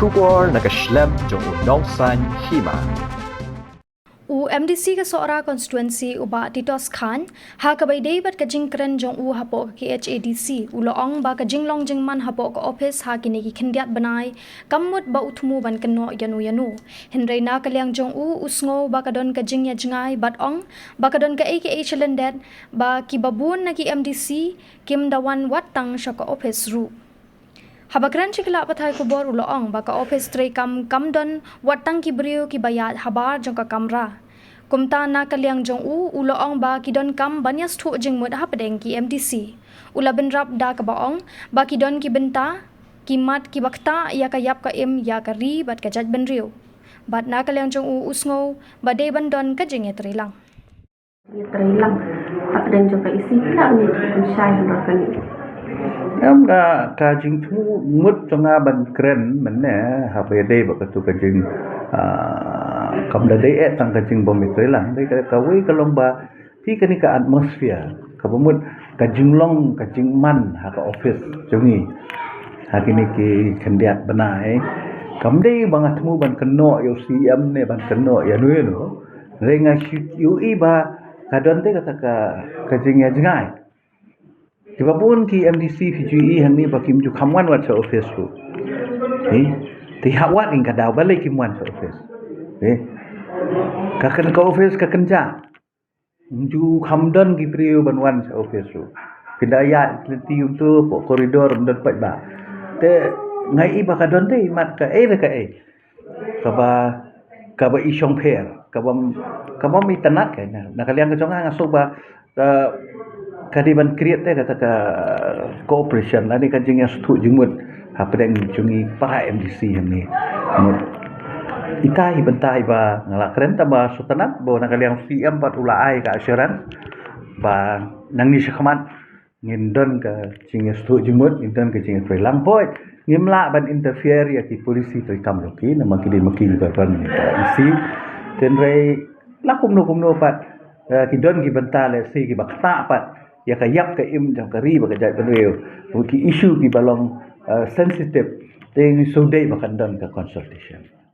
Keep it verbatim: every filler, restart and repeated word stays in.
Khubor na ka shlem jong u Nongsaiñ Hima. U M D C ka Sohra constituency u Bah Titos Khan, ha kaba ïadei bad ka jingkren jong u hapoh ka K H A D C, u la ong ba ka jinglong jingman hapoh ka office ha kine ki khyndiat bnai kam mut ba u thmu ban kynnoh ïano ïano. Hynrei na ka liang jong u, u sngew ba ka don ka jingïajngai bad ong ba ka don kaei kaei shalyndet ba kiba bun na ki M D C kim da wan wat tang sha ka office ruh. Haba kren sha ki lad pathai khubor u la ong ba ka office treikam kam don wat tang ki briew kiba ïaid habar jong ka kamra. Kumta na ka liang jong u, u la ong ba ki donkam ban ïa sngewthuh jingmut hapdeng ki M D C. U la bynrap da kaba ong ba ki don ki bynta, ki mat kiba ktah ïa ka ïap ka im ïa ka ri bad ka jaitbynriew. Bad na ka liang jong u, u sngew ba dei ban don ka jingïatreilang. Ïatreilang hapdeng jong ka E C, phi lah ban ïatreilang shai halor kane. Em, ka, ka jingthmu mut jong nga ban kren mynne haba ïadei bad katu ka jing, ah, kam da dei eh tang ka jingbym ïatreilang, dei ka, kawei ka long ba phi kane ka atmosphere kaba mut ka jinglong ka jingman ha ka office jong ngi ha kine ki khyndiat bnai. Kam dei ba nga thmu ban kynnoh ïa u C M ne ban kynnoh ïano ïano. Hynrei nga shu ïohi ba ka don te kata ka, ka jingïajngai. Kiba bun ki M D C phi ju ïohi hangne ba kim ju kham wan wat sha office ruh. Eh? Te hap wat ïa ka daw balei kim wan sha office. Eh? Ka kyn, ka office ka kynjah. Ju kham don ki briew ban wan sha office ruh. Phin da ïaid lynti kumto hapoh corridor ym don paidbah. Te nga ïohi ba ka don te i mat kaei re kaei kaba, kaba i shongpher, kaba, kaba ym itynnad ka na, na ka liang ka jong nga nga sngew ba, eh, ka dei ban create te kata ka cooperation lane ka jingïasngewthuh jingmut hapdeng jong ngi para M D C hangne. Mut. Ita hi bynta iba nga la kren tang ba sngewtynnad ba na ka liang C M pat u la ai ka assurance ba nangne shakhmat ngin don ka jingïasngewthuh jingmut, ngin don ka jingïatreilang. Hooid, ngim lah ban interfere ïa ki policy treikam jong ki, namar ki dei ma ki kiba don ka E C. Hynrei la kumno kumno pat, eh, ki don ki bynta lehse kiba ktah pat ïa ka ïap ka im jong ka ri bad ka jaitbynriew. Ki issue kiba long, eh, sensitive, te ngi sngewdei ba kan don ka consultation.